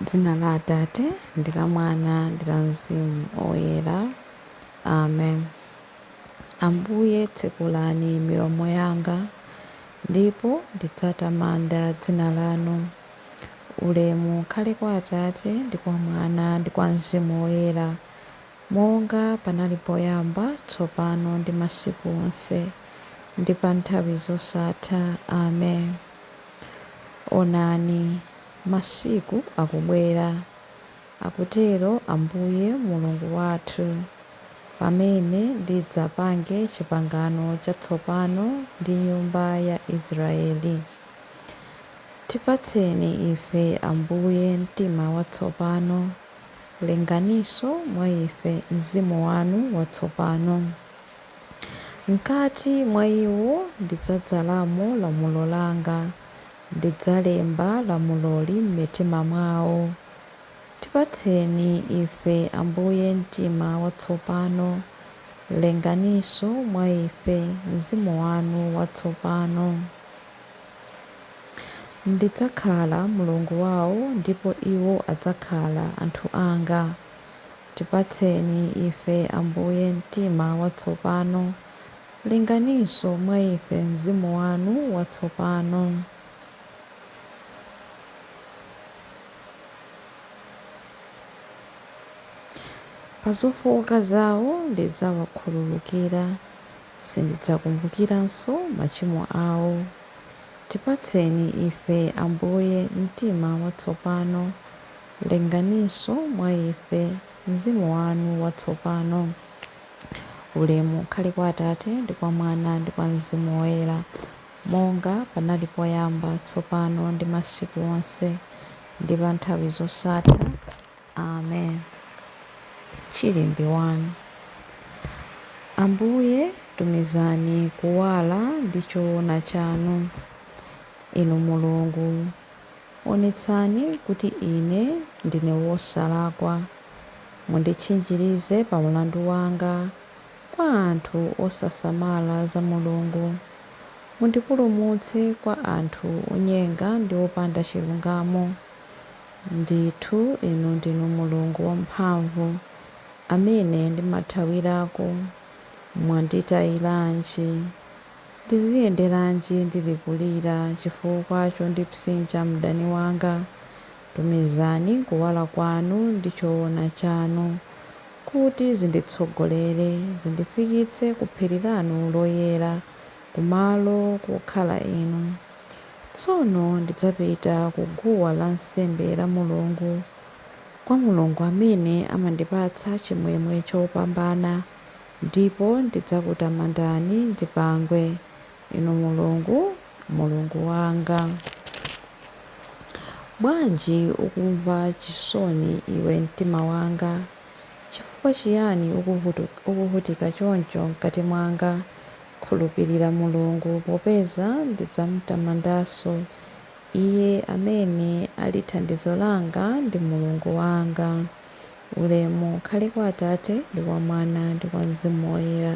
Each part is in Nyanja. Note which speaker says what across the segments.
Speaker 1: Dzina la Atate ndi la Mwana ndi la Mzimu Woyera. Amen. Ambuye, tsekulani milomo yanga, ndipo ndidzatamanda dzina lanu. Ulemu ukhale kwa Atate ndi kwa Mwana ndi kwa Mzimu Woyera, monga panali poyamba, tsopano ndi masiku onse, ndi pa nthawi zosatha. Amen. Onani, masiku akubwera, akutero Ambuye Mulungu wathu, pamene ndidzapange chipangano chatsopano ndi nyumba ya Israeli. Tipatseni ife, Ambuye, mtima watsopano, lenganinso mwa ife mzimu wanu watsopano. Mkati mwa iwo ndidzadzalamo lamulo langa, ndidzalemba lamuloli m'mitima mwawo. Tipatseni ife, Ambuye, mtima watsopano, lenganinso mwa ife mzimu wanu watsopano. Ndidzakhala Mulungu wawo ndipo iwo adzakhala anthu anga. Tipatseni ife, Ambuye, mtima watsopano, lenganinso mwa ife mzimu wanu watsopano. Pa zofooka zawo ndidzawakhululukira, sindidzakumbukiranso machimo awo. Tipatseni ife, Ambuye, mtima watsopano, lenganinso mwa ife mzimu wanu watsopano. Ulemu ukhale kwa Atate ndi kwa Mwana ndi kwa Mzimu Woyera, monga panali poyamba, tsopano ndi masiku onse, ndi pa nthawi zosatha. Amen. Chilimbi 1. Ambuye, tumizani kuwala ndi choona chanu. Inu Mulungu, onetsani kuti ine ndine wosalakwa. Munditchinjirize pa mlandu wanga kwa anthu osasamala za Mulungu. Mundipulumutse kwa anthu onyenga ndi opanda chilungamo. Ndithu inu ndinu Mulungu wamphamvu, amene ndimathawirako. Mwanditayiranji? Ndiziyenderanji ndili kulira chifukwa chondipsinja mdani wanga? Tumizani kuwala kwanu ndi choona chanu, kuti zinditsogolere, zindifikitse ku phiri lanu loyera, kumalo kokhala Inu. Tsono ndidzapita ku guwa lansembe la Mulungu, kwa Mulungu amene amandipatsa chimwemwe chopambana, ndipo ndidzakutamandani ndi pangwe, Inu Mulungu, Mulungu wanga. Bwanji ukumva chisoni iwe mtima wanga? Chifukwa chiyani ukuvutika choncho m'kati mwanga? Khulupirira Mulungu, popeza ndidzamtamandanso, Iye amene ali thandizo langa ndi Mulungu wanga. Ulemu ukhale kwa Atate, ndi kwa Mwana, ndi kwa Mzimu Woyera,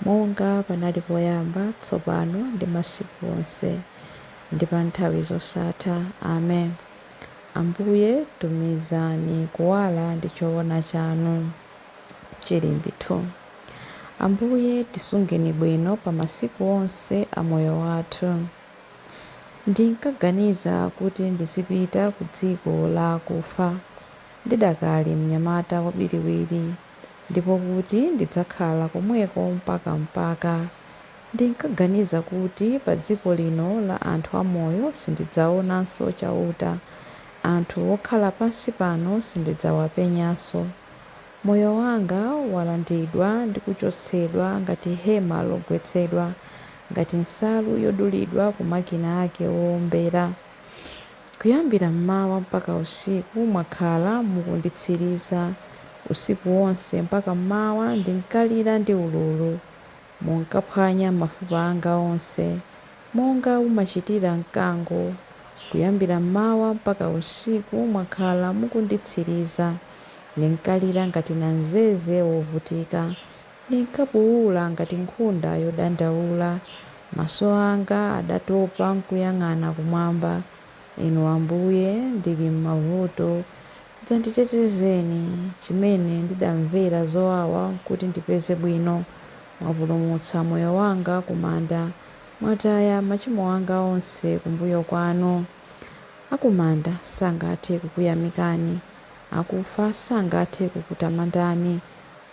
Speaker 1: monga panali poyamba, tsopano, ndi masiku onse, ndi pa nthawi zosatha. Amen. Ambuye, tumizani kuwala ndi choona chanu. Chilimbi 2. Ambuye, tisungeni bwino pa masiku onse a moyo wathu. Ndinkaganiza kuti ndizipita ku dziko la akufa ndidakali mnyamata wabiriwiri, ndipo kuti ndidzakhala komweko mpakampaka. Ndinkaganiza kuti pa dziko lino la anthu amoyo sindidzaonanso Chauta, anthu okhala pansi pano sindidzawapenyanso. Moyo wanga walandidwa ndi kuchotsedwa ngati hema logwetsedwa, ngati nsalu yodulidwa ku makina ake owombera. Kuyambira m'mawa mpaka usiku mwakhala mukunditsiriza, usiku wonse mpaka m'mawa ndinkalira ndi ululu. Munkaphwanya mafupa anga onse, monga umachitira mkango. Kuyambira m'mawa mpaka usiku mwakhala mukunditsiriza. Ndinkalira ngati namzeze wovutika. Ndinkabuula ngati nkhunda yodandaula. Maso anga adatopa nkuyang'ana kumwamba. Inu Ambuye, ndili m'mavuto, dzanditetezeni. Chimene ndidamvera zowawa kuti ndipeze bwino. Mwapulumutsa moyo wanga ku manda, mwataya machimo anga onse kumbuyo kwanu. Akumanda sangathe kukuyamikani, akufa sangathe kukutamandani,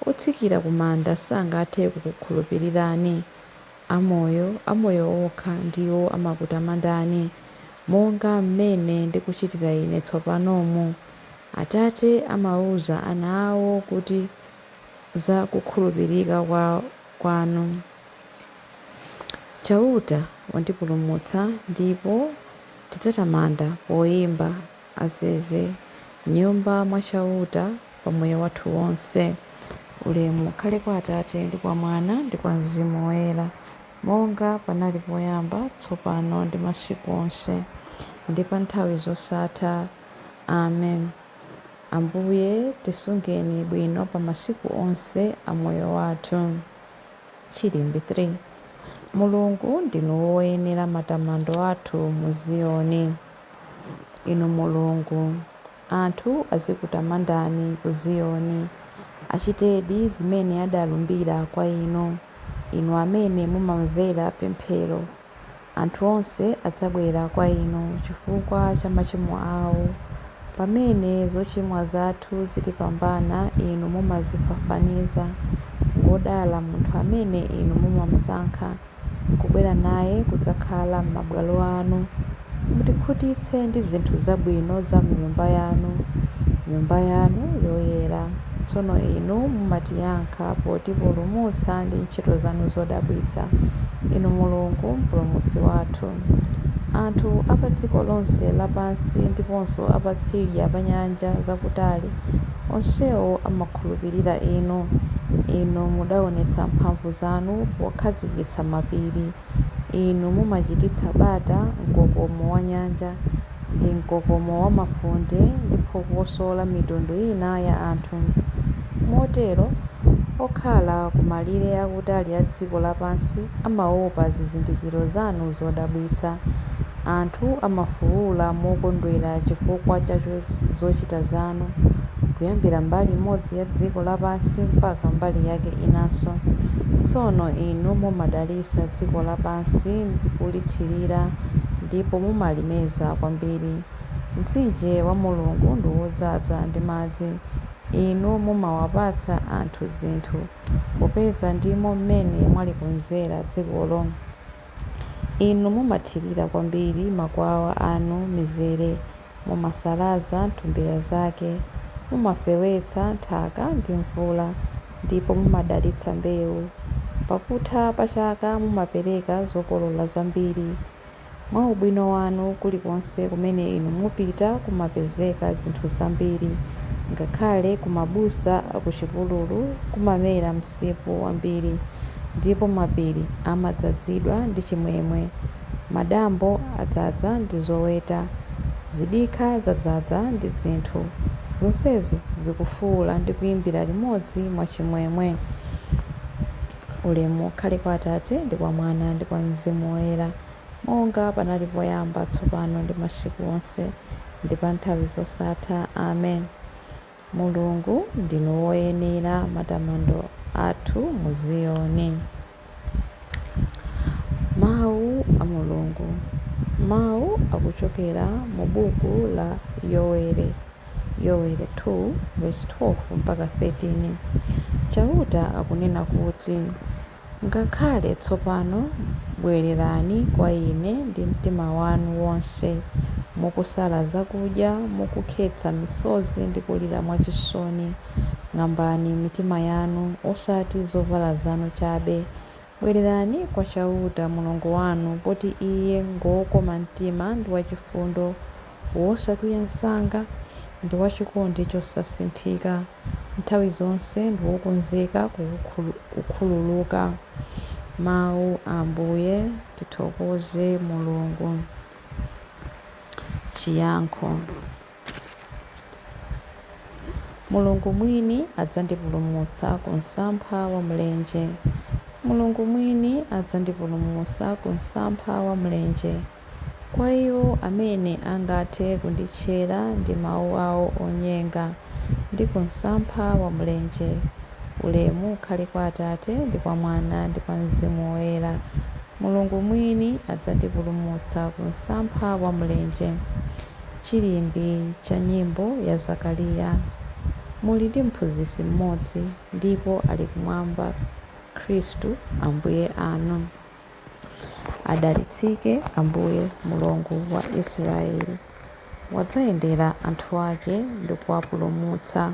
Speaker 1: otsikira ku manda sangathe kukukhulupirirani. Amoyo, amoyo okha ndiwo amakutamandani, monga mmene ndikuchitira ine tsopanomu. Atate amawuza ana awo kuti za kukhulupirika kwanu. Chauta wandipulumutsa ndipo tidzatamanda poyimba azeze m'nyumba mwa Chauta pa moyo wathu wonse. Ulemu ukhale kwa Atate ndi kwa Mwana ndi kwa Mzimu Woyera, monga panali poyamba, tsopano ndi masiku onse, ndi pa nthawi zosatha. Amen. Ambuye tisungeni bwino pa masiku onse a moyo wathu. Chilimbi 3. Mulungu ndinu woyenera matamando athu mu Ziyoni. Inu Mulungu, anthu azikutamandani ku Ziyoni, achitedi zimene adalumbira kwa inu, inu amene mumamvera pemphero. Anthu onse adzabwera kwa inu chifukwa cha machimo awo. Pamene zochimwa zathu zitipambana, inu mumazifafaniza. Ngodala munthu amene inu mumamusankha nkubwera naye kudzakhala m'mabwalo anu. Mutikhutitse ndi zinthu zabwino za m'nyumba yanu, nyumba yanu yoyera. Tsono inu mumatiyankha potipulumutsa ndi ntchito zanu zodabwitsa, Inu Mulungu Mpulumutsi wathu. Anthu a pa dziko lonse lapansi ndiponso a patsidya pa nyanja zakutali, onsewo amakhulupirira inu. Inu mudaonetsa mphamvu zanu pokhazikitsa mapiri. Inu mumachititsa bata mkokomo wa nyanja, ndi mkokomo wa mafunde ndi phokoso la mitundu ina ya anthu. Motero okhala ku malire akutali a dziko lapansi amaopa zizindikiro zanu zodabwitsa. Anthu amafuwula mokondwera chifukwa cha zochita zanu, kuyambira mbali imodzi ya dziko lapansi mpaka mbali yake inanso. Tsono inu mumadalitsa dziko lapansi ndi kulithirira, ndipo mumalimeza kwambiri. Mtsinje wa Mulungu ndi wodzaza ndi madzi. Inu mumawapatsa anthu zinthu, popeza ndimo mmene mwalikonzera dzikolo. Inu mumathirira kwambiri makwawa anu mizere, mumasalaza nthumbira zake, mumafewetsa nthaka ndi mvula, ndipo mumadalitsa mbewu. Pakutha pa chaka mumapereka zokolola zambiri. Mwa ubwino wanu kulikonse kumene inu mupita kumapezeka zinthu zambiri. Ngakhale ku mabusa akuchipululu kumamera msipu wambiri, ndipo mapiri amadzazidwa ndi chimwemwe. Madambo adzaza ndi zoweta, zidikha zadzaza ndi dzinthu, zonsezo zikufuwula ndi kuyimbira limodzi mwachimwemwe. Ulemu ukhale kwa Atate ndi kwa Mwana ndi kwa Mzimu Woyera, monga panali poyamba, tsopano ndi masiku onse, ndi pa nthawi zosatha. Amen. Mulungu ndinu woyenera matamando athu mu Ziyoni. Mawu a Mulungu. Mawu akuchokera mu buku la Yoweli, Yoweli 2 verse 12 mpaka 13. Chauta akunena kuti, ngakhale tsopano bwererani kwa ine ndi mtima wanu wonse, mukusala zakudya, mukukhetsa misozi ndi kulira mwachisoni. Ng'ambani mitima yanu, osati zovala zanu chabe. Bwererani kwa Chauta Mulungu wanu, poti Iye ngwokoma mtima ndi wachifundo, wosakwiya msanga ndi wachikondi chosasinthika. Nthawi zonse ndi wokonzeka kukhululuka. Mawu a Ambuye. Tithokoze Mulungu. Chiyankho. Mulungu mwini adzandipulumutsa ku msampha wa mlenje. Mulungu mwini adzandipulumutsa ku msampha wa mlenje. Kwa iwo amene angathe kunditchera ndi mawu awo onyenga, ndi ku msampha wa mlenje. Ulemu ukhale kwa Atate, ndi kwa Mwana, ndi kwa Mzimu Woyera. Mulungu mwini adzandipulumutsa ku msampha wa mlenje. Chilimbi cha nyimbo ya Zakariya. Muli ndi mphunzitsi mmodzi, ndipo ali kumwamba, Khristu Ambuye anu. Adalitsike Ambuye Mulungu wa Israeli, wadzayendera anthu ake ndi kuwapulumutsa.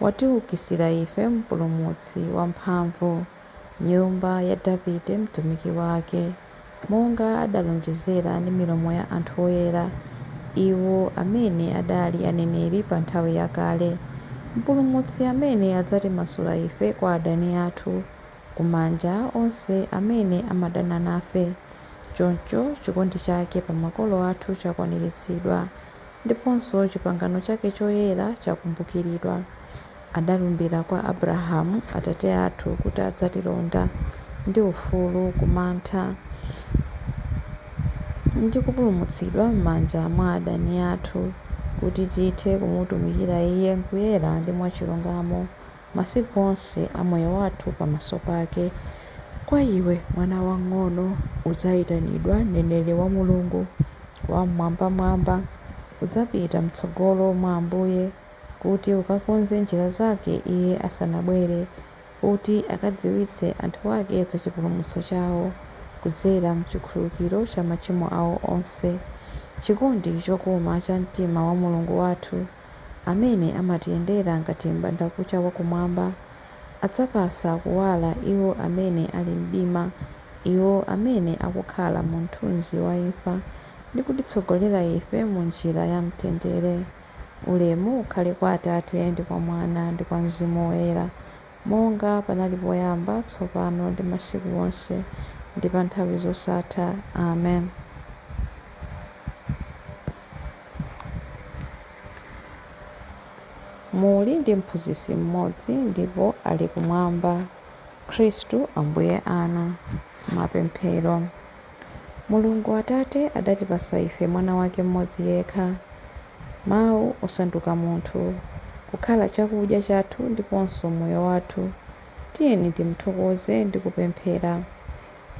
Speaker 1: Watiukitsira ife Mpulumutsi wamphamvu, m'nyumba ya Davide mtumiki wake, monga adalonjezera ndi milomo ya anthu oyera, iwo amene adali aneneri pa nthawi yakale, Mpulumutsi amene adzatimasula ife kwa adani athu, ku manja a onse amene amadana nafe. Choncho chikondi chake pa makolo athu chakwaniritsidwa, ndiponso chipangano chake choyera chakumbukiridwa. Adalumbira kwa Abrahamu atate athu kuti adzatilonda ndi ufulu ku mantha, ndi kupulumutsidwa m'manja mwa adani athu, kuti tithe kumutumikira Iye m'kuyera ndi mwachilungamo masiku onse a moyo wathu pamaso pake. Kwa iwe, mwana wamng'ono, udzayitanidwa mneneri wa Mulungu Wam'mwambamwamba. Udzapita m'tsogolo mwa Ambuye, kuti ukakonze njira zake Iye asanabwere, kuti akadziwitse anthu ake za chipulumutso chawo, kudzera m'chikhululukiro cha machimo awo onse. Chikondi chokoma cha mtima wa Mulungu wathu, amene amatiyendera ngati m'bandakucha wakumwamba, adzapatsa kuwala iwo amene ali m'mdima, iwo amene akukhala mu mthunzi wa imfa, ndi kutitsogolera ife mu njira ya mtendere. Ulemu ukhale kwa Atate, ndi kwa Mwana, ndi kwa Mzimu Woyera, monga panali poyamba, tsopano, ndi masiku onse, ndi pa nthawi zosatha. Amen. Muli ndi mphunzitsi mmodzi, ndipo ali kumwamba, Khristu Ambuye anu. Mapemphero. Mulungu Atate adatipatsa ife Mwana wake mmodzi yekha, Mawu osanduka munthu, kukhala chakudya chathu ndiponso moyo wathu. Tiyeni timthokoze ndi kupemphera.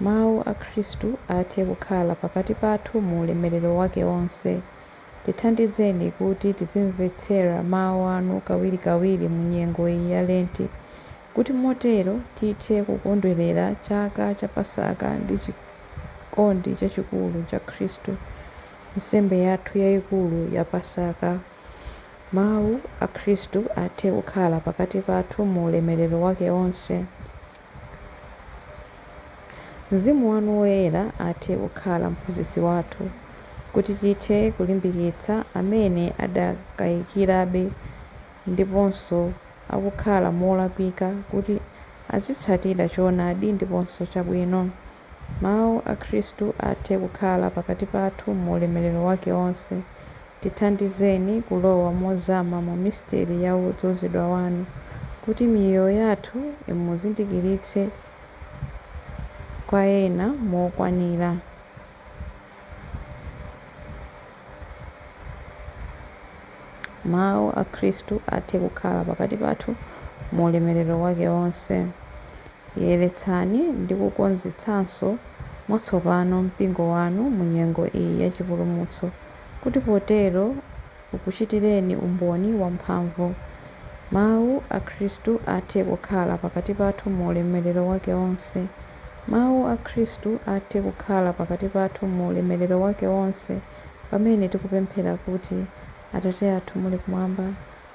Speaker 1: Mawu a Khristu athe kukhala pakati pathu mu ulemerero wake wonse. Tithandizeni kuti tizimvetsera mawu anu kawirikawiri mu nyengo iyi ya Lenti, kuti motero tithe kukondwerera chaka cha Pasaka ndi chikondi chachikulu cha Khristu, nsembe yathu yaikulu ya Pasaka. Mawu a Khristu athe kukhala pakati pathu mu ulemerero wake wonse. Mzimu wanu Woyera athe kukhala mphunzitsi wathu, kuti tithe kulimbikitsa amene adakayikirabe ndiponso akukhala molakwika kuti azitsatira choonadi ndiponso chabwino. Mawu a Khristu athe kukhala pakati pathu mu ulemerero wake wonse. Tithandizeni kulowa mozama mu misteri ya wodzozedwa wanu, kuti miyoyo yathu imuzindikiritse kwa ena mokwanira. Mawu a Khristu athe kukhala pakati pathu mu ulemerero wake wonse. Yeretsani ndi kukonzetsanso mwatsopano mpingo wanu mu nyengo iyi ya chipulumutso, kuti potero ukuchitireni umboni wamphamvu. Mawu a Khristu athe kukhala pakati pathu mu ulemerero wake wonse. Mawu a Khristu athe kukhala pakati pathu mu ulemerero wake wonse pamene tikupemphera kuti, Atate athu muli kumwamba,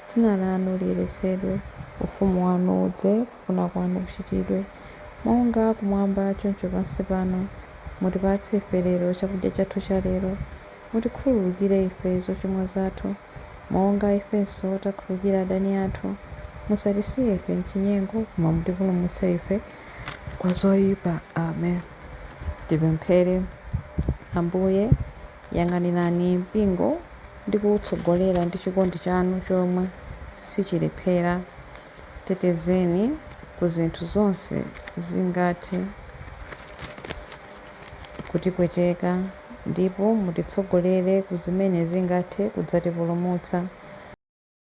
Speaker 1: dzina lanu liyeretsedwe, ufumu wanu udze, kufuna kwanu kuchitidwe, monga kumwamba choncho pansi pano. Mutipatse ife lero chakudya chathu cha lero. Mutikhululukire ife zochimwa zathu, monga ifenso takhululukira adani athu. Musatisiye ife m'chinyengo, koma mutipulumutse ife kwa zoipa. Amen. Tipemphere. Ambuye, yang'anirani mpingo ndi kuutsogolera ndi chikondi chanu chomwe sichilephera. Tetezeni ku zinthu zonse zingathe kutipweteka Ndipo mutitsogolere ku zimene zingathe kudzatipulumutsa.